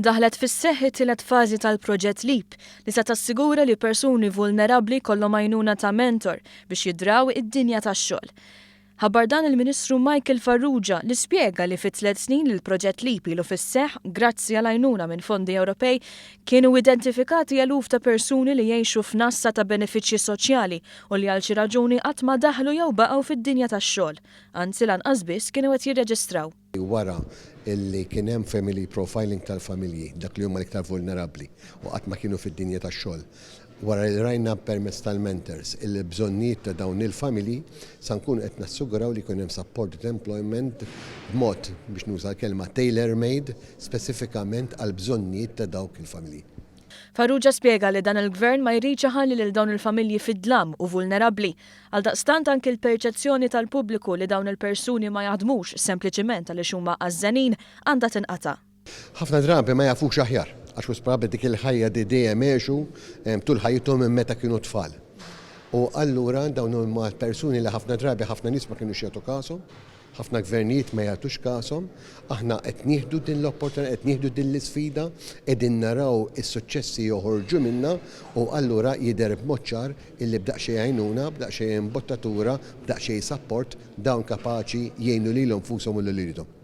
Daħlet fis-seħħ it-tielet fażi tal-proġett LEAP li se tassigura li persuni vulnerabbli jkollhom għajnuna ta' mentor biex jidraw id-dinja tax-xogħol. Ħabbar dan il-Ministru Michael Farrugia li spjega li fit-tliet snin li l-proġett LEAP ilu fis-seħħ grazzi għal għajnuna minn fondi Ewropej kienu identifikati eluf ta' persuni li jgħixu f'nassa ta' benefiċċji soċjali u li għal xi raġuni qatt ma daħlu jew baqgħu fid-dinja tax-xogħol, anzi lanqas biss kienu qed jirreġistraw. Wara li kien hemm family profiling tal-familji, dak li huma l-iktar vulnerabbli u qatt ma kienu fid-dinja tax-xogħol, wara li rajna permezz tal-mentors il-bżonnijiet ta' dawn il-familji, sa nkunu qed nassiguraw li jkun hemm supported employment b'mod, biex nuża l-kelma, tailor-made speċifikament għall-bżonnijiet ta' dawk il-familji. Farrugia spjega li dan il-Gvern ma jridx iħalli lil dawn il-familji fid-dlam u vulnerabbli. Għaldaqstant anki l-perċezzjoni tal-pubbliku li dawn il-persuni ma jaħdmux sempliċiment għaliex huma għażżenin għandha tinqata'. Ħafna drabi ma jafux aħjar, għax wisq probabbli dik il-ħajja di dejjem għexu tul ħajjithom minn meta kienu tfal. U allura dawn huma persuni li ħafna drabi ħafna nies ma kinux jagħtu kashom, ħafna gvernijiet ma jagħtux kashom. Aħna qed nieħdu din l-opportunità, qed nieħdu din l-isfida, qegħdin naraw is-suċċessi joħorġu minnha u allura jidher b'mod ċar illi b'daqsxejn għajnuna, b'daqsxejn imbottatura, b'daqsxejn sapport, dawn kapaċi jgħinu lilhom nfushom u lil uliedhom.